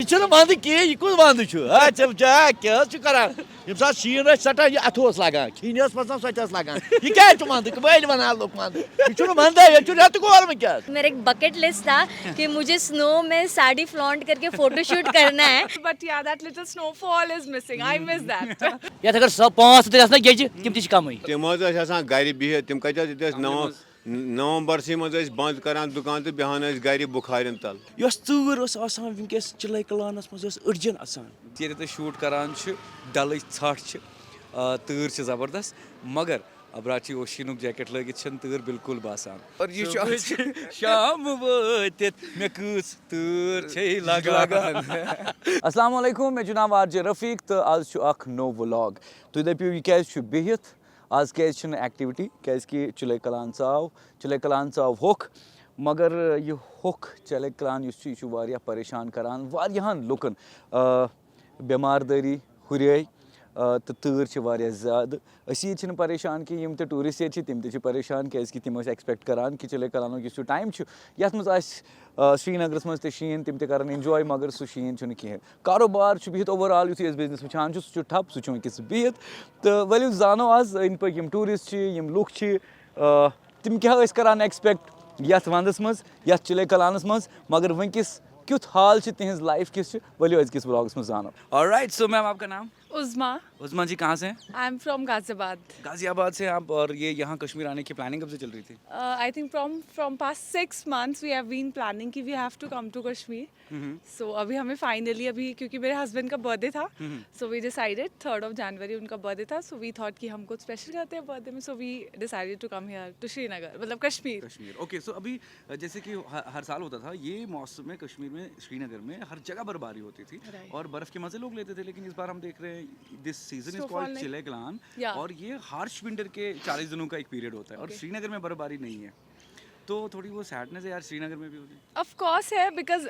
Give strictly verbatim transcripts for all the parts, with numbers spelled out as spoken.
چھُنہٕ وَندٕ کِہیٖنۍ، یہِ کُس وَندٕ چھُ؟ ہا، ژےٚ، ژےٚ کیٛاہ حظ چھُ کَران؟ ییٚمہِ ساتہٕ شیٖن ٲسۍ ژَٹان، یہِ اَتھٕ اوس لَگان، کھیٖنہِ ٲس پھَسان، سۄ تہِ ٲس لَگان۔ یہِ کیٛازِ چھُ وَندٕ؟ وٲلۍ وَنان لُکھ وَندٕ۔ یہِ چھُنہٕ وَندَے، ییٚتہِ چھُ رٮ۪تہٕ کول وٕنکٮ۪س۔ میرا ایک بکٹ لسٹ تھا کہ مجھے سنو میں ساڑی فلانٹ کر کے فوٹو شوٹ کرنا ہے۔ But yeah, that little snowfall is missing. I miss that. یَتھ اگر سۄ پانٛژھ ہَتھ تہِ آسہٕ نا گیٚجہِ، تِم تہِ چھِ کَمٕے۔ تِم حظ ٲسۍ آسان گرِ بِہِتھ، تِم کَتہِ حظ ییٚتہِ ٲسۍ نَو-، نومبرسٕے منٛز ٲسۍ بنٛد کران دُکان تہٕ بیٚہوان ٲسۍ گرِ بُخارٮ۪ن تل۔ یۄس تۭر ٲس آسان وٕنکیٚس چِلَے کلانَس منٛز، یۄس أڈجَن اَژان۔ ییٚتہِ تُہۍ شوٗٹ کران چھِ، ڈلٕچ ژھٹھ چھِ، آ، تۭر چھِ زبردست، مگر ابرار جی اوشیٖنُک جیکٹ لٲگِتھ چھَنہٕ تۭر بالکل باسان۔ اور یہِ چھُ صُبحٕچ شام وٲتِتھ مےٚ کۭژ تۭر چھے لگان۔ السلام علیکم، مےٚ چھُ ناو آر جے رفیق تہٕ آز چھُ اکھ نوٚو ولاگ۔ تُہۍ دٔپِو، یہِ کیٛازِ چھُ بِہِتھ؟ آز کیٛازِ چھِنہٕ ایکٹیویٹی؟ کیٛازِکہِ چِلَے کلان ژاو، چِلَے کلان ژاو ہوٚکھ۔ مگر یہِ ہوٚکھ چِلَے کلان یُس چھُ، یہِ چھُ واریاہ پریشان کران واریاہَن لُکَن۔ آ، بٮ۪مار دٲری ہُریے، آ، تہٕ تۭر چھِ واریاہ زیادٕ۔ أسی ییٚتہِ چھِنہٕ پریشان کینٛہہ، یِم تہِ ٹوٗرِسٹ ییٚتہِ چھِ، تِم تہِ چھِ پریشان، کیٛازِکہِ تِم ٲسۍ ایکسپیکٹ کران کہِ چِلَے کلانُک یُس یہِ ٹائم چھُ، یَتھ منٛز آسہِ، آ، سرینگرَس منٛز تہِ شیٖن، تِم تہِ کرن انجوائے، مگر سُہ شیٖن چھُنہٕ کِہیٖنۍ۔ کاروبار چھُ بِہِتھ، اوور آل یُتھُے أسۍ بِزنِس وٕچھان چھِ، سُہ چھُ ٹھپ، سُہ چھُ وٕنکیٚس بِہِتھ۔ تہٕ ؤلِو زانو آز أنٛدۍ پٔکۍ یِم ٹوٗرِسٹ چھِ، یِم لُکھ چھِ، آ، تِم کیٛاہ ٲسۍ کران ایکسپیکٹ یَتھ وَندَس منٛز، یَتھ چِلَے کلانَس منٛز، مگر وٕنکیٚس کیُتھ حال چھِ، تِہِنٛز لایف کِژھ چھِ، ؤلِو أزکِس ولاگَس منٛز زانو۔ Alright, so ma'am, آپ کا نام؟ عظمیٰ۔ عظمیٰ جی، کہاں سے ہیں؟ I am from Ghaziabad. غازی آباد سے ہیں آپ، اور یہ یہاں کشمیر آنے کی پلاننگ کب سے چل رہی تھی؟ Uh, I think from from past six months we have been planning कि we have to come to Kashmir. So अभी हमें फाइनली, अभी क्योंकि मेरे हस्बैंड का बर्थडे था, so we decided, third of January उनका बर्थडे था, so we thought कि हम कुछ स्पेशल करते हैं बर्थडे में, so we decided to come here to Srinagar, मतलब कश्मीर। कश्मीर, ओके। सो अभी, अ, जैसे कि ह-, हर साल होता था ये मौसम में कश्मीर में, श्रीनगर में हर जगह बर्फबारी होती थी, राइट। और बर्फ के मजे लोग लेते थे, लेकिन इस बार हम देख रहे हैं, this season is called चिलैकलान, या। और ये हार्श विंटर के चालीस दिनों का एक पीरियड होता है और ओके। श्रीनगर में बर्फबारी नहीं है। तो थोड़ी वो सैडनेस है यार, श्रीनगर में भी होगी। ऑफ कोर्स है, because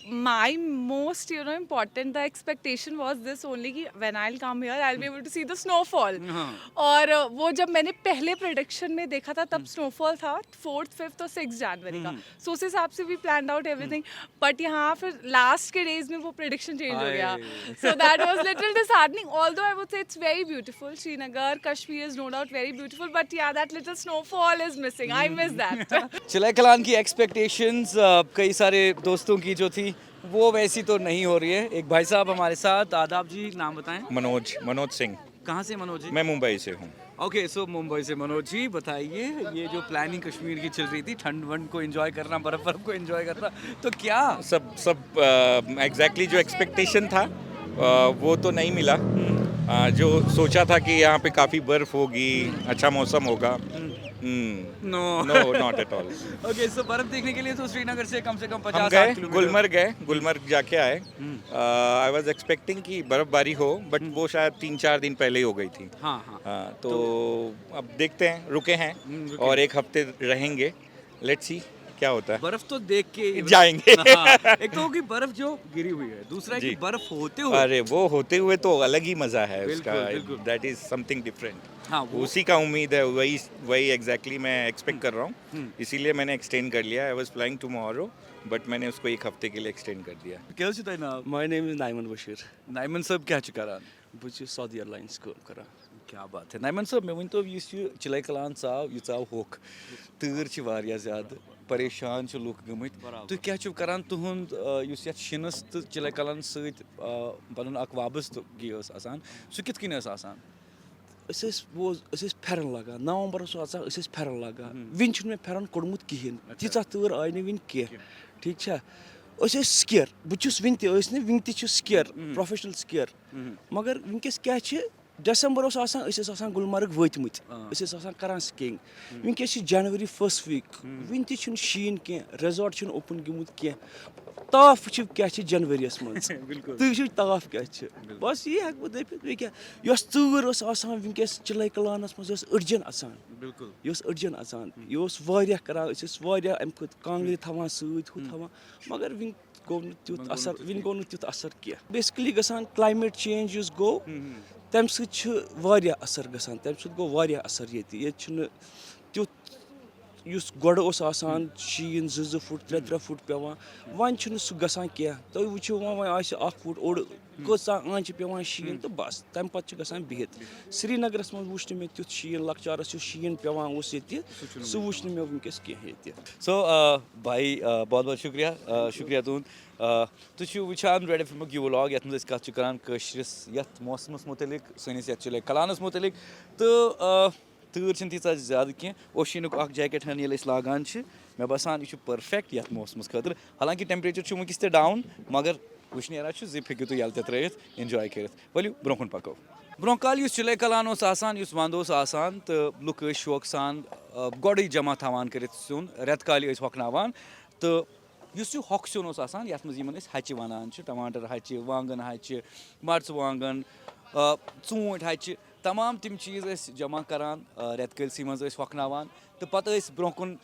my most, you know, important, the expectation was this only कि when I'll come here, I'll be able to see the snowfall। हाँ। और वो जब मैंने पहले प्रेडिक्शन में देखा था, तब स्नोफॉल था फोर्थ, फिफ्थ और सिक्स जनवरी का। सो उस हिसाब से भी प्लान आउट एवरीथिंग। बट यहाँ फिर लास्ट के डेज में वो प्रेडिक्शन चेंज हो गया। हाय। So that was little disheartening, although I would say it's very beautiful. Srinagar, Kashmir is no doubt very beautiful, but yeah, that little snowfall is missing. I miss that. चिलैकलान की expectations, अ, कई सारे दोस्तों की जो थी, वो वैसी तो नहीं हो रही है। एक भाई साहब हमारे साथ। आदाब जी, नाम बताएं। मनोज, मनोज सिंह। कहाँ से मनोज जी? मैं मुंबई से हूँ। ओके, सो मुंबई से मनोज जी, बताइए, ये जो प्लानिंग कश्मीर की चल रही थी, ठंड वंड को एंजॉय करना, बर्फ बर्फ को एंजॉय करना, तो क्या? सब, सब, अ, एग्जैक्टली जो एक्सपेक्टेशन था, अ, वो तो नहीं मिला। हम्म। अ, जो सोचा था कि यहाँ पे काफ़ी बर्फ होगी, हम्म। अच्छा मौसम होगा। हम्म। हम्म। No। No, not at all। Okay, so बर्फ देखने के लिए तो श्रीनगर से कम से कम हम पचास साठ गए, किलोमीटर। गुलमर्ग गए, गुलमर्ग जाके आए। हम्म। अ, आई वाज एक्सपेक्टिंग कि बर्फबारी हो, बट हम्म। वो शायद तीन चार दिन पहले ही हो गई थी। हाँ, हाँ। हाँ, तो तो अब देखते हैं, रुके हैं हम्म, रुके। और एक हफ्ते रहेंगे। लेट्स सी क्या होता है। बर्फ तो देख के ही जाएंगे। हाँ, एक तो होगी बर्फ जो गिरी हुई है, दूसरा है कि जी। बर्फ होते हुए। अरे, वो होते हुए तो अलग ही मज़ा है बिल्कुल, उसका। बिल्कुल। That is something different। हाँ, वो उसी का उम्मीद है, वही, वही एग्जैक्टली मैं एक्सपेक्ट कर रहा हूँ। हम्म। इसीलिए मैंने एक्सटेंड कर लिया। I was flying tomorrow, but मैंने उसको एक हफ्ते के लिए एक्सटेंड कर दिया। کیٛاہ حظ چھُ تۄہہِ ناو؟ My name is Naiman Bashir. نایمن صٲب، کیٛاہ چھِ کران؟ بہٕ چھُس سعودی ایئرلاینس کٲم کران۔ کیا بات ہے۔ نایمن صٲب، مےٚ ؤنۍ تو، یُس یہِ چِلَے کلان ژاو، یہِ ژاو ہوٚکھ۔ تۭر چھِ واریاہ زیادٕ، پریشان چھِ لُکھ گٔمٕتۍ۔ برابر۔ تُہۍ کیٛاہ چھِو کران؟ تُہُنٛد، آ، یُس یَتھ شِنَس تہٕ چِلَے کلان سۭتۍ، آ، پَنُن اکھ وابستگی ٲس آسان، سُہ کِتھ کٔنۍ ٲس آسان؟ أسۍ ٲسۍ، بہٕ اوس، أسۍ ٲسۍ پھٮ۪رن لاگان۔ نومبرس اوس آسان، أسۍ ٲسۍ پھٮ۪رن لاگان۔ ہُم۔ وٕنہِ چھُنہٕ مےٚ پھٮ۪رن کوٚڑمُت کِہیٖنۍ۔ اچھا۔ تیٖژاہ تۭر آیہِ نہٕ وٕنہِ کینٛہہ۔ کینٛہہ۔ ٹھیٖک چھا؟ أسۍ ٲسۍ سِکیر، بہٕ چھُس وٕنہِ تہِ، ٲسۍ نہٕ وٕنہِ تہِ چھِ سِکیر، ہُم۔ Professional square. ہُم۔ مگر وٕنکیٚس کیٛاہ چھِ، ڈسمبر اوس آسان، أسۍ ٲسۍ آسان گُلمرگ وٲتمٕتۍ۔ آ۔ أسۍ ٲسۍ آسان کران سِکینگ۔ ہُم۔ وٕنکیٚس چھِ جنؤری فٔسٹ ویٖک۔ ہُم۔ وٕنہِ تہِ چھُنہٕ شیٖن کینٛہہ، ریزارٹ چھُنہٕ اوپن گوٚمُت کینٛہہ۔ تاپھ چھِ کیٛاہ چھِ جنؤریَس منٛز؟ بِلکُل۔ تُہۍ وٕچھِو تاپھ کیٛاہ چھِ۔ بِلکُل۔ بس یی ہٮ۪کہٕ بہٕ دٔپِتھ، بیٚیہِ کیٛاہ؟ یۄس تۭر ٲس آسان وٕنکیٚس چِلَے کلانَس منٛز، یۄس أڈجَن اَژان۔ بِلکُل۔ یۄس أڈجَن اَژان۔ ہُم۔ یہِ اوس واریاہ کران، أسۍ ٲسۍ واریاہ اَمہِ کھۄتہٕ کانٛگرِ ہُم۔ تھاوان سۭتۍ، ہُہ ہُم۔ تھاوان۔ مگر وٕنہِ گوٚو نہٕ تیُتھ وۄنۍ گوٚو اثر، نہٕ تیُتھ وٕنہِ کینٛہہ۔ گوٚو نہٕ تیُتھ اثر کینٛہہ۔ بیسکلی گژھان کلایمیٹ چینج یُس گوٚو، ہُم، ہُم۔ تَمہِ سۭتۍ چھِ واریاہ اثر گژھان، تَمہِ سۭتۍ گوٚو واریاہ اثر ییٚتہِ۔ ییٚتہِ چھُنہٕ تیُتھ یُس گۄڈٕ اوس آسان شیٖن زٕ زٕ فُٹ، ترٛےٚ ترٛےٚ فُٹ پٮ۪وان، وۄنۍ چھُنہٕ سُہ گژھان کینٛہہ۔ تُہۍ وٕچھِو وۄنۍ، وۄنۍ آسہِ اَکھ فُٹ اوٚڑ، کۭژاہ آنٛچہِ پٮ۪وان شیٖن، تہٕ بَس، تَمہِ پَتہٕ چھِ گژھان بِہِتھ۔ سرینگرَس منٛز وٕچھ نہٕ مےٚ تیُتھ شیٖن، لۄکچارَس یُس شیٖن پٮ۪وان اوس ییٚتہِ، سُہ وٕچھ نہٕ مےٚ وٕنکیٚس کینٛہہ ییٚتہِ۔ سو، آ، بھائی، آ، بہت بہت شکریہ، آ، شکریہ تُہُنٛد۔ آ، تُہۍ چھِو وٕچھان ریڈ ایف ایم یُک یہِ ولاگ، یَتھ منٛز أسۍ کَتھ چھِ کَران کٲشرِس یَتھ موسمَس مُتعلِق، سٲنِس یَتھ چِلے کلانَس مُتعلِق۔ تہٕ، آ، تۭر چھِنہٕ تیٖژاہ زیادٕ کینٛہہ۔ اوشیٖنُک اَکھ جیکٹ ہن ییٚلہِ أسۍ لاگان چھِ، مےٚ باسان یہِ چھُ پٔرفیکٹ یَتھ موسمَس خٲطرٕ۔ حالانکہِ ٹیمپریچر چھُ وٕنکیٚس تہِ ڈاوُن، مگر وٕچھ نیران چھُ زِپ ہیٚکِو تُہۍ یَلہٕ تہِ ترٛٲیِتھ، انجوے کٔرِتھ۔ ؤلِو برٛونٛہہ کُن پَکو۔ برٛونٛہہ کالہِ یُس چِلے کلان اوس آسان، یُس وَندٕ اوس آسان، تہٕ لُکھ ٲسۍ شوقہٕ سان، آ، گۄڈٕے جمع تھاوان کٔرِتھ سیُن، رٮ۪تہٕ کالہِ ٲسۍ ہۄکھناوان۔ تہٕ یُس یہِ ہۄکھ سیُن اوس آسان، یَتھ منٛز یِمَن أسۍ ہَچہِ وَنان چھِ، ٹماٹر ہَچہِ، وانٛگَن ہَچہِ، مَرژٕوانٛگَن، آ، ژوٗنٛٹھۍ ہَچہِ، تمام تِم چیٖز ٲسۍ جمع کَران، آ، رٮ۪تہٕ کٲلۍ سٕے منٛز ٲسۍ ہۄکھناوان۔ تہٕ پَتہٕ ٲسۍ برٛونٛہہ کُن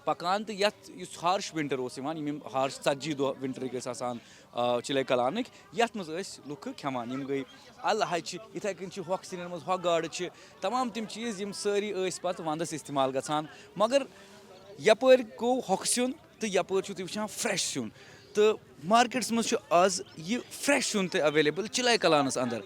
پَکان، تہٕ یَتھ یُس ہارٕش وِنٹَر اوس یِوان، یِم یِم ہارٕش ژَتجی دۄہ وِنٹَرٕکۍ ٲسۍ آسان، آ، چِلے کَلانٕکۍ، یَتھ منٛز ٲسۍ لُکھ کھٮ۪وان۔ یِم گٔے اَلہٕ ہَچہِ، یِتھَے کٔنۍ چھِ ہۄکھ سِنٮ۪ن منٛز ہۄکھ گاڈٕ چھِ، تمام تِم چیٖز یِم سٲری ٲسۍ پَتہٕ وَندَس استعمال گژھان۔ مگر یَپٲرۍ گوٚو ہۄکھ سیُن، تہٕ یَپٲرۍ چھُو تُہۍ وٕچھان فرٛٮ۪ش سیُن۔ تہٕ مارکیٹَس منٛز چھُ آز یہِ فرٛٮ۪ش سیُن تہِ اویلیبل چِلَے کلانَس اندر۔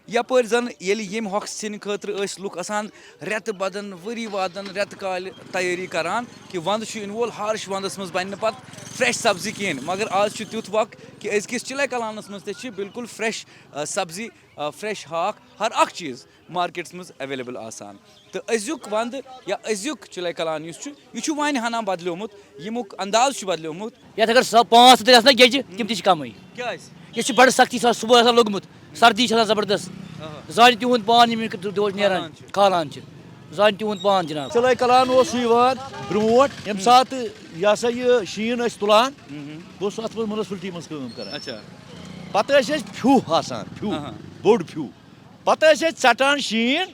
یَپٲرۍ زَن ییٚلہِ ییٚمہِ ہۄکھٕ سِنہِ خٲطرٕ ٲسۍ لُکھ آسان رٮ۪تہٕ بدن، ؤری وادن، رٮ۪تہٕ کالہِ تیٲری کران کہِ وَندٕ چھُ یِنہٕ وول، ہارٕش وَندَس منٛز بَنہِ نہٕ پَتہٕ فرٛٮ۪ش سبزی کِہیٖنۍ۔ مگر آز چھُ تیُتھ وق کہِ أزکِس چِلَے کلانَس منٛز تہِ چھِ بالکل فرٛٮ۪ش، آ، سبزی، آ، فرٛٮ۪ش ہاکھ، ہر اکھ چیٖز مارکیٹَس منٛز اویلیبل آسان۔ تہٕ أزیُک وَندٕ یا أزیُک چِلَے کلان یُس چھُ، یہِ چھُ وۄنۍ ہنا بدلیومُت، ییٚمیُک انداز چھُ بدلیومُت۔ یَتھ اگر سۄ پانٛژھ ہَتھ تہِ آسہِ نا گیٚجہِ، تِم تہِ چھِ کَمٕے۔ کیٛازِ؟ یہِ چھُ بَڑٕ سختی سان صُبحٲے آسان لوٚگمُت، سردی چھِ آسان زبردست۔ آہا۔ زانہِ تِہُنٛد پان یِم یِم دۄہ نیران، کھالان چھِ۔ کھالان چھِ۔ زانہِ تِہُنٛد پان جِناب۔ چِلَے کلان اوس سُہ یِوان برٛونٛٹھ، ییٚمہِ ساتہٕ یہِ ہسا یہِ شیٖن ٲسۍ تُلان، بہٕ اوسُس اَتھ منٛز مُنسپلٹی منٛز کٲم کران۔ اچھا۔ پَتہٕ ٲسۍ أسۍ پھیوٗ آسان، پھیوٗ، آہا۔ بوٚڑ پھیوٗ۔ پَتہٕ ٲسۍ أسۍ ژَٹان شیٖن،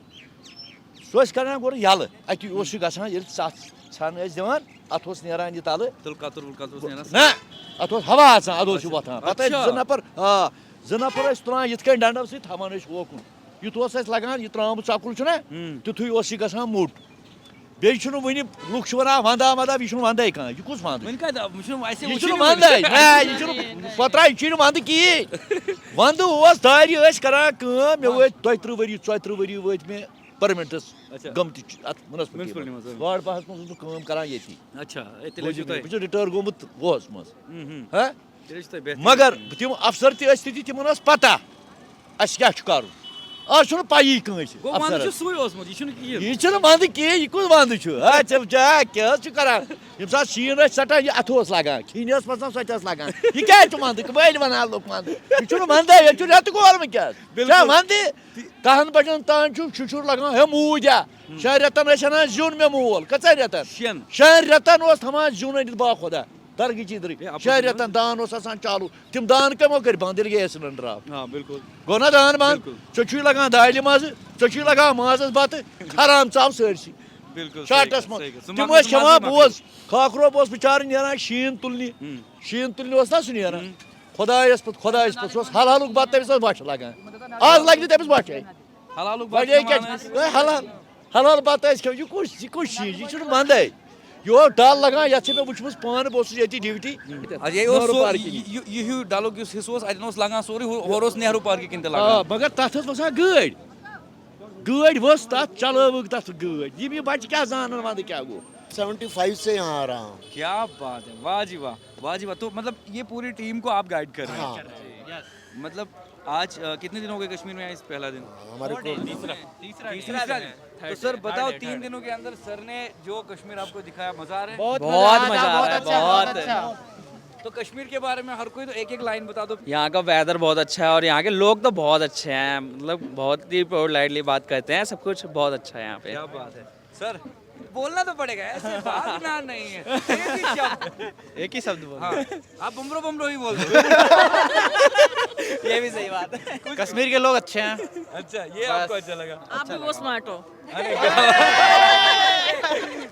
سُہ ٲسۍ کَران گۄڈٕ یَلہٕ۔ اَتہِ اوس یہِ گژھان، ییٚلہِ ژَژھ ژھٮ۪ن ٲسۍ دِوان، اَتھ اوس نیران یہِ تَلہٕ۔ تِلہٕ کَتُر وُلہٕ کَتُر اوس نیران۔ نہ، اَتھ اوس ہوا اَژان، اَدٕ اوس یہِ اچھا۔ وۄتھان۔ پَتہٕ ٲسۍ اچھا۔ زٕ نفر، آ، زٕ نفر ٲسۍ تُلان یِتھ کٔنۍ ڈَنڈَو سۭتۍ، تھاوان ٲسۍ ہوکُن۔ یُتھ اوس اَسہِ لَگان، یہِ ترٛامہٕ ژۄکُل چھُنہ، ہُم۔ تیُتھُے اوس یہِ گژھان موٚٹ۔ بیٚیہِ چھُنہٕ وٕنہِ، لُکھ چھِ وَنان، وَندہ وَندہ، یہِ چھُنہٕ وَندَے کانٛہہ، یہِ کُس وَندٕ؟ وٕنہِ کَتہِ آو؟ وٕچھُن، اَسہِ یہِ وٕچھُن چھُنہٕ یہِ وَندَے، وٕنہِ۔ نہ، یہِ چھُنہٕ، پَتہٕ یہِ چھُنہٕ وَندٕ کِہیٖنۍ۔ وَندٕ اوس، دارِ ٲسۍ کَران کٲم، مےٚ وٲتۍ دۄیہِ تٕرٛہ ؤری، ژۄیہِ تٕرٛہ ؤری وٲتۍ مےٚ پٔرمِنٹَس اچھا۔ گٔمتِس اَتھ مُنسپلٹی مُنسپلٹی منٛز۔ منٛز، اۭں۔ واڑ باہَس منٛز اوسُس بہٕ کٲم کَران ییٚتی۔ اچھا، اے، تیٚلہِ ٲسِو بوٗزِو، تُہۍ۔ بہٕ چھُس رِٹٲر گوٚمُت وُہَس منٛز۔ اۭں، اۭں۔ ہہ؟ تیٚلہِ ٲسِو تُہۍ بہتریٖن۔ مگر تِم افسر تہِ ٲسۍ تِتھۍ، تِمن ٲس پتہ اَسہِ کیٛاہ چھُ کرُن۔ آز چھُنہٕ پَیی کٲنٛسہِ گوٚو، وَنٛدٕ افسرس۔ چھُ سُے اوسمُت، یہِ چھُنہٕ یہِ۔ یہِ چھُنہٕ وَنٛدٕ کِہیٖنۍ، یہِ کُس وَنٛدٕ چھُ؟ اچھا، کیٛاہ، کیٛاہ حظ چھُ کران؟ ییٚمہِ ساتہٕ شیٖن ٲسۍ ژَٹان، یہِ اَتھٕ اوس لَگان، کھِنہِ ٲس پھسان، سۄ تہِ ٲس لَگان۔ یہِ کیٛازِ چھُ وَنٛدٕ؟ وٲلۍ وَنان لُکھ وَنٛدٕ۔ یہِ چھُنہٕ وَنٛدَے، ییٚتہِ چھُ رٮ۪تہٕ کول وٕنۍکٮ۪س۔ بِلکُل۔ چھا وَنٛدٕ؟ کَہَن بَجَن تام چھُ شُشُر لَگان، ہے موٗدۍ ہا۔ شٮ۪ن رٮ۪تَن ٲسۍ اَنان زیُن مےٚ مول۔ کٔژَن رٮ۪تَن؟ شٮ۪ن۔ شٮ۪ن رٮ۪تَن اوس تھاوان زیُن أنِتھ، با خۄدا۔ درگہٕ چی درٕے۔ ہے، اَپٲرۍ شٮ۪ن چھُنہٕ رٮ۪تن دان اوس آسان چالوٗ۔ تِم دان کمو کٔرۍ بنٛد؟ ییٚلہِ گیس سلینڈر آو۔ آ، بِلکُل۔ گوٚو نا دان بنٛد؟ بِلکُل۔ ژےٚ چھُے لگان دالہِ منٛزٕ، ژےٚ چھُے لگان مازس بتہٕ، حرام ژاو سٲرسٕے۔ بِلکُل، صحیح شاٹس کَتھ، منٛز۔ صحیح کَتھ۔ سُہ تِم مۄکلیو، ٲسۍ سُہ کھٮ۪وان مۄکلیو، سُہ بوز۔ مۄکلیو۔ خاکروب اوس بِچارٕ نیران، شیٖن تُلنہِ۔ ہُم۔ شیٖن تُلنہِ اوس نا سُہ نیران۔ ہُم۔ خۄدایس پتھ، خۄدایس پتھ، سُہ اوس حل حلُک بتہٕ، تٔمِس ٲس بۄچھِ لگان۔ آز لگہِ نہٕ تٔمِس بۄچھے۔ حلالُک بتہٕ وۄنۍ ہے کھٮ۪وان کیٛاہ ٲسۍ۔ چھِ؟ ہے حلال، حلال بتہٕ ٲسۍ کھٮ۪وان۔ یہِ کُس، یہِ کُس چیٖز؟ یہِ چھُنہٕ وَندَے۔ یہِ اوس ڈَل لَگان، یَتھ چھِ مےٚ وٕچھمٕژ پانہٕ، بہٕ اوسُس ییٚتی ڈیوٹی۔ اچھا، یہِ اوس نہروٗ سُہ، پارکہِ یہِ، نِش۔ یہِ، یہِ ہیوٗ ڈَلُک یُس حِصہٕ اوس، اَتٮ۪ن اوس لَگان سورُے، ہُہ-، ہورٕ اوس نہروٗ پارکہِ کِنۍ تہِ لَگان۔ آ، مگر تَتھ ٲس وَسان گٲڑۍ۔ گٲڑۍ ؤژھ تَتھ، چَلٲوٕکھ تَتھ گٲڑۍ۔ یِم یہِ بَچہٕ کیٛاہ زانَن وَندٕ کیٛاہ گوٚو؟ سیونٹی فائیو سے یہاں آ رہا ہوں۔ کیا بات ہے، واہ جی واہ، واہ جی واہ۔ تو مطلب یہ پوری ٹیم کو آپ گائیڈ کر رہے ہیں؟ ہاں۔ مطلب آج، آ، کتنے دن ہو گئے کشمیر میں آئے؟ اس پہلا دن؟ ہمارے کو تیسرا۔ تیسرا دن ہے۔ تو سر بتاؤ، تین دنوں کے اندر سر نے جو کشمیر آپ کو دکھایا، مزہ آ رہا ہے؟ بہت مزہ آ رہا ہے، بہت اچھا، بہت۔ بہت اچھا۔ تو کشمیر کے بارے میں ہر کوئی تو ایک ایک لائن بتا دو۔ یہاں کا ویدر بہت اچھا ہے اور یہاں کے لوگ تو بہت اچھے ہیں، مطلب بہت ہی پولائٹلی بات کرتے ہیں، سب کچھ بہت اچھا ہے یہاں پہ۔ کیا بات ہے سر، بولنا تو پڑے گا، ایسے بھاگنا نہیں ہے۔ ایک ہی شبد۔ ایک ہی شبد بولنا۔ ہاں، آپ بمرو بمرو ہی بول دو۔ یہ بھی صحیح بات ہے۔ کشمیر کے لوگ اچھے ہیں۔ اچھا، یہ آپ کو بس۔ اچھا لگا؟ آپ بھی وہ سمارٹ ہو۔ ارے،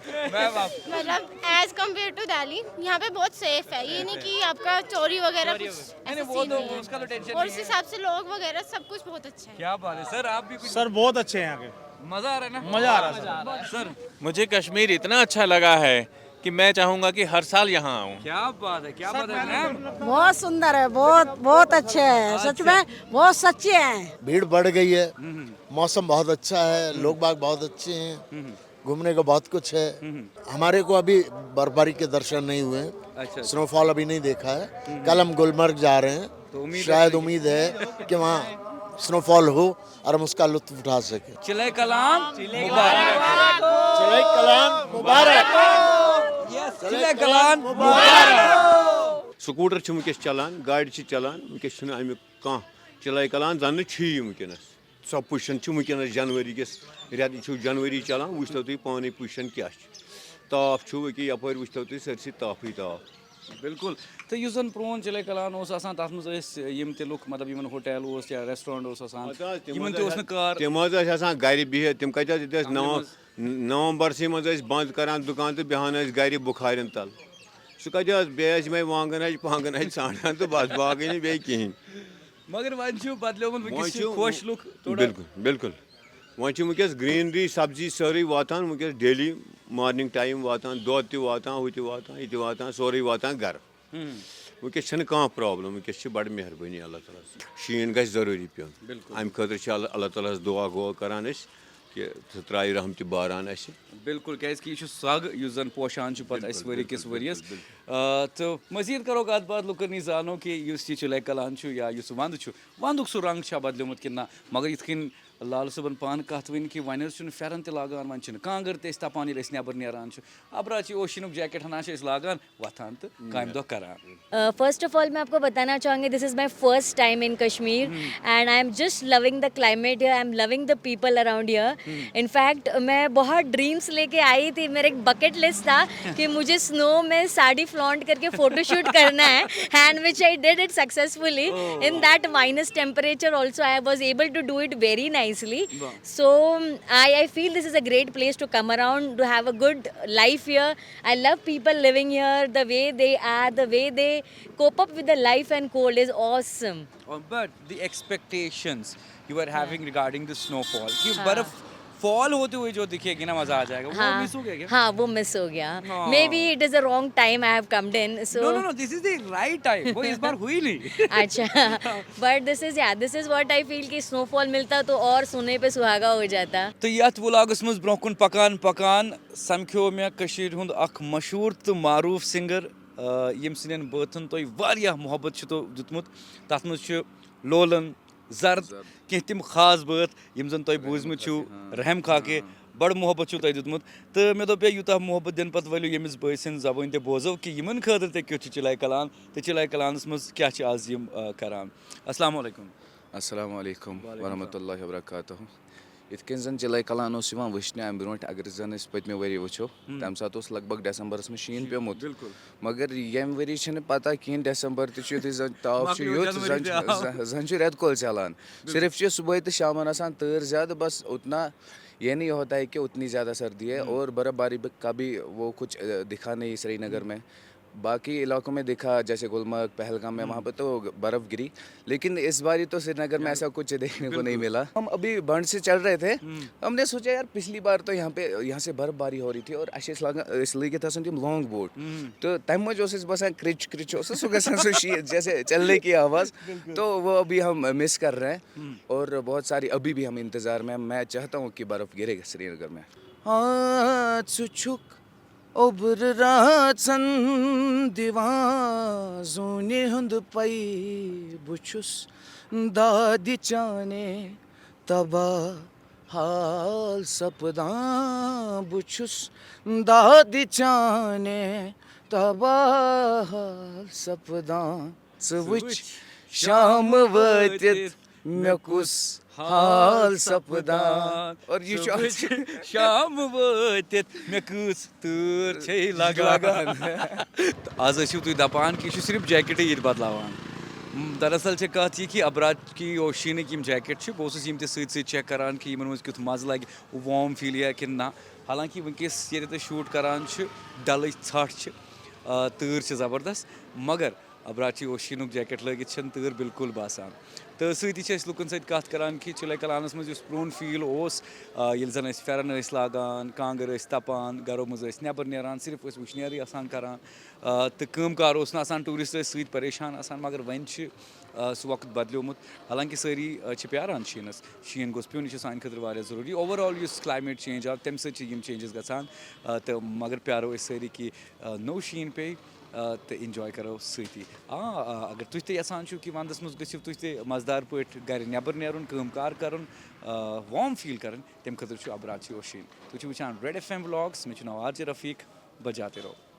مطلب, as compare to Delhi, यहाँ पे बहुत सेफ है. ये नहीं कि आपका चोरी वगैरह कुछ ऐसा सीन नहीं है. और उस हिसाब से लोग वगैरह सब कुछ बहुत अच्छा है. क्या बात है सर, आप भी कुछ सर, बहुत अच्छे हैं यहाँ के. मजा आ रहा है ना? मजा आ रहा है सर. सर, मुझे कश्मीर इतना अच्छा लगा है कि मैं चाहूँगा कि हर साल यहाँ आऊँ. क्या बात है, क्या बात है मैम? बहुत सुंदर है. बहुत बहुत अच्छे हैं सच में. बहुत सच्चे हैं. भीड़ बढ़ गई है. मौसम बहुत अच्छा है, लोग बाग बहुत अच्छे हैं, घूमने का बहुत कुछ है. हमारे को अभी बर्फबारी के दर्शन नहीं हुए हैं, अच्छा. स्नोफॉल अभी नहीं देखा है. कल हम गुलमर्ग जा रहे हैं, तो उम्मीद है शायद कि- उम्मीद है कि वहाँ स्नोफॉल हो और हम उसका लुत्फ उठा सकें. चिले कलान मुबारक. चले कलान मुबारक. चिले कलान मुबारक. سکوٗٹر چھِ وٕنکیٚس چلان، گاڑِ چھِ چلان، وٕنکیٚس چھُنہٕ اَمیُک کانٛہہ چِلَے کَلان زَن نہٕ چھُیی وٕنکیٚنَس. سۄ پُشَن چھِ وٕنکیٚنَس جنؤری کِس رٮ۪تہٕ چھُ جنؤری چلان، وٕچھتو تُہۍ پانَے پُشَن کیٛاہ چھِ. تاپھ چھُ أکیٛاہ یَپٲرۍ وٕچھتو تُہۍ سٲرسٕے تاپھٕے تاپھ. بِلکُل. تہٕ یُس زَن پرٛون چِلَے کَلان اوس آسان، تَتھ منٛز ٲسۍ یِم تہِ لُکھ، مطلب یِمَن ہوٹل اوس یا ریسٹورنٛٹ اوس آسان، پتہٕ حظ تِم یِمَن حظ تہِ اوس ٲسۍ نہٕ کار. تِم حظ ٲسۍ آسان گَرِ بِہِتھ، تِم کَتہِ حظ ییٚتہِ ٲسۍ نَو نومبرسٕے منٛز ٲسۍ بنٛد کران دُکان تہٕ بیٚہوان ٲسۍ گَرِ بُخارٮ۪ن تَل. سُہ کَتہِ حظ، بیٚیہِ ٲسۍ یِمَے وانٛگَن ہَچہِ پانٛگَن ہَچہِ ژھانٛڈان تہٕ بَس، باقٕے نہٕ بیٚیہِ کِہیٖنۍ. مگر وۄنۍ چھُ بدلیومُت، وٕنکیٚس وۄنۍ چھِ چھُ خۄش لُکھ تھوڑا. بِلکُل، بِلکُل. وۄنۍ چھِ وٕنکیٚس گرٛیٖنری، سبزی سٲرٕے واتان وٕنکیٚس ڈیلی مارنِنٛگ ٹایم واتان، دۄد تہِ واتان، ہُہ تہِ واتان، یہِ تہِ واتان، سورُے واتان گَرٕ. وٕنکیٚس چھَنہٕ کانٛہہ پرابلم، وٕنکیٚس چھِ بَڑٕ مہربٲنی اللہ تعالیٰ سٕنٛز. شیٖن گژھِ ضروٗری پیوٚن. بِلکُل. اَمہِ خٲطرٕ چھِ اللہ اللہ تعالیٰ ہَس دُعا گوٚو کران أسۍ کہِ سُہ ترٛایہِ رحمتہِ باران اَسہِ. بِلکُل، کیازِ کہِ یہِ چھُ سگ یُس زَن پوشان چھُ پَتہٕ اَسہِ ؤری کِس ؤریَس. آ، تہٕ مٔزیٖد کَرو کَتھ باتھ، لُکَن نِش زانو کہِ یُس یہِ چِلَے کَلان چھُ یا یُس وَندٕ چھُ، وَندُک سُہ رنٛگ چھا بدلیومُت کِنہٕ نہ؟ مگر یِتھ کٔنۍ لالہٕ صٲبَن پانہٕ کَتھ ؤنۍ کہِ وۄنۍ حظ چھُنہٕ پھٮ۪رَن تہِ لاگان، وۄنۍ چھِنہٕ کانٛگٕر تہِ أسۍ تَپان ییٚلہِ أسۍ نٮ۪بَر نیران چھِ. ابرا چھِ اوشیٖنُک جیکٹ ہَنا چھِ أسۍ لاگان، وۄتھان تہٕ کامہِ دۄہ کَران. Uh, first of all, मैं आपको बताना चाहूँगी, this is my first time in Kashmir and I am just loving the climate here. I am loving the people around here. In fact, मैं बहुत ड्रीम्स लेके आई थी. मेरा एक बकेट लिस्ट था कि मुझे स्नो में साड़ी फ्लॉन्ट करके फोटोशूट करना है, and which I did it successfully. In that minus temperature also, I was able to do it very nicely. So I, I feel this is a great place to come around, to have a good life here. I love people living here, the way they are, the way they cope up with the life and cold is awesome. But the expectations you were having regarding the snowfall, कि बर्फ fall होते हुए जो दिखेगी ना, मजा आ जाएगा, वो हाँ, मिस हो गया क्या? हाँ, वो मिस हो गया. हाँ. Maybe it is a wrong time I have come in. So No, no, no, this is the right time. वो इस बार हुई नहीं. अच्छा, but this is, yeah, this is what I feel कि स्नोफॉल मिलता तो और सोने पे सुहागा हो जाता. تہٕ یَتھ ولاگس منٛز برونٛہہ کُن پکان پکان سمکھیو مےٚ کٔشیٖرِ ہُنٛد اکھ مشہوٗر تہٕ معروٗف سنگر، آ، ییٚمہِ سٕنٛدٮ۪ن بٲتھن تۄہہِ واریاہ محبت چھُ تو دیُتمُت. تتھ منٛز چھُ لولن، زرد، کینٛہہ تِم خاص بٲتھ یِم زن تۄہہِ بوٗزمٕتۍ چھِو، رحم خاکے، بڑٕ محبت چھُو تۄہہِ دیُتمُت. تہٕ مےٚ دوٚپ، ہے، یوٗتاہ محبت دِنہٕ پتہٕ ؤلِو ییٚمِس بٲے سٕنٛدِ زبٲنۍ تہِ بوزو کہِ یِمن خٲطرٕ تہِ کیُتھ چھُ چِلَے کلان، تہٕ چِلَے کلانس منٛز کیٛاہ چھِ آز یِم، آ، کران. السلام علیکم. السلام علیکم ورحمۃ اللہ وبرکاتہ. یِتھ کٔنۍ زَن چِلَے کلان اوس یِوان وٕچھنہٕ اَمہِ برونٛٹھ، اگر زَن أسۍ پٔتمہِ ؤری وٕچھو، تَمہِ ساتہٕ اوس لگ بگ ڈسمبرس منٛز شیٖن پیوٚمُت. مگر ییٚمہِ ؤری چھِنہٕ پَتہ کِہیٖنۍ، ڈسمبر تہِ چھُ یُتھُے زَن تاپھ چھُ یُتھ، زَن چھُ، زَن چھُ رٮ۪تہٕ کول چلان. صرف چھِ صُبحٲے تہٕ شامَن آسان تۭر زیادٕ، بس اتنا، یہ نہیں ہوتا ہے کہ اتنی زیادہ سردی ہے، اور برف باری کا بھی وہ کچھ، اہ، دکھا نہیں سری نگر میں. باقی علاقوں میں دکھا، جیسے گلمرگ، پہلگام میں، وہاں پہ تو برف گری، لیکن اس باری تو سری نگر میں ایسا کچھ دیکھنے کو نہیں ملا. ہم ابھی بھنڈ سے چل رہے تھے، ہم نے سوچا، یار، پچھلی بار تو یہاں پہ، یہاں سے برف باری ہو رہی تھی اور اَسہِ ٲسۍ لاگان، أسۍ لٲگِتھ آسان تِم لانگ بوٹ، تو تَمہِ منٛز اوس اَسہِ باسان کرٛچ کرٛچ اوس سُہ گژھان، سُہ شیٖن جیسے چلنے کی آواز. تو وہ ابھی ہم مس کر رہے ہیں اور بہت ساری ابھی بھی ہم انتظار میں ہیں. میں چاہتا ہوں کہ برف گرے گا سری نگر میں. ہاں، ژٕ چھُکھ اوٚبرٕ رژھن دِوان زوٗنہِ ہُنٛد پَے. بہٕ چھُس دادِ چانے تباہ حال سپدان، بہٕ چھُس دادِ چانے تباہ حال سپدان. ژٕ وٕچھ شام وٲتِتھ مےٚ کُس حال سپدان. اور یہِ چھُ اَتھ شام وٲتِتھ مےٚ کۭژ تۭر چھے لگان. تہٕ آز ٲسِو تُہۍ دپان کہِ یہِ چھُ صرف جیکٹٕے ییٚتہِ بدلاوان. دراصل چھِ کَتھ یہِ کہِ ابرات کی اوشینٕکۍ یِم جیکٹ چھِ، بہٕ اوسُس یِم تہِ سۭتۍ سۭتۍ چیک کَران کہِ یِمَن منٛز کیُتھ مَزٕ لَگہِ، وارم فیٖل یا کِنہٕ نہ۔ حالانکہِ وٕنکیٚس ییٚتہِ تُہۍ شوٗٹ کَران چھِ، ڈَلٕچ ژھٹھ چھِ، آ، تۭر چھِ زبردست، مگر ابرات کی اوشینُک جیکٹ لٲگِتھ چھَنہٕ تۭر بِلکُل باسان۔ تہٕ سۭتی چھِ أسۍ لُکَن سۭتۍ کَتھ کَران کہِ چِلَے کَلانَس منٛز یُس پرٛون فیٖل اوس، آ، ییٚلہِ زَن أسۍ پھٮ۪رَن ٲسۍ لاگان، کانٛگٕر ٲسۍ تَپان، گَرو منٛز ٲسۍ نٮ۪بَر نیران، صرف ٲسۍ وٕشنیرٕے آسان کَران۔ آ، تہٕ کٲم کار اوس نہٕ آسان، ٹوٗرِسٹ ٲسۍ سۭتۍ پریشان آسان، مگر وۄنۍ چھِ، آ، سُہ وقت بدلیومُت۔ حالانکہِ سٲری، آ، چھِ پیاران شیٖنَس، شیٖن گوٚژھ پیوٚن، یہِ چھُ سانہِ خٲطرٕ واریاہ ضروٗری۔ اوور آل یُس کلایمیٹ چینج آو، تَمہِ سۭتۍ چھِ یِم چینجز گژھان، آ، تہٕ مگر پیارو أسۍ سٲری کہِ، آ، نوٚو شیٖن پیٚیہِ، آ، تہٕ انجوے کرو سۭتی۔ آ، آ، اگر تُہۍ تہِ یژھان چھِو کہِ ونٛدَس منٛز گٔژھِو تُہۍ تہِ مزٕدار پٲٹھۍ گرِ نٮ۪بر نیرُن، کٲم کار کرُن، آ، وارم فیٖل کرٕنۍ، تَمہِ خٲطرٕ چھُ ابرات کی اوشین۔ تُہۍ چھِو وٕچھان ریڈ ایف ایم ولاگز، مےٚ چھُ ناو آر جے رفیق، بجاتے رہو۔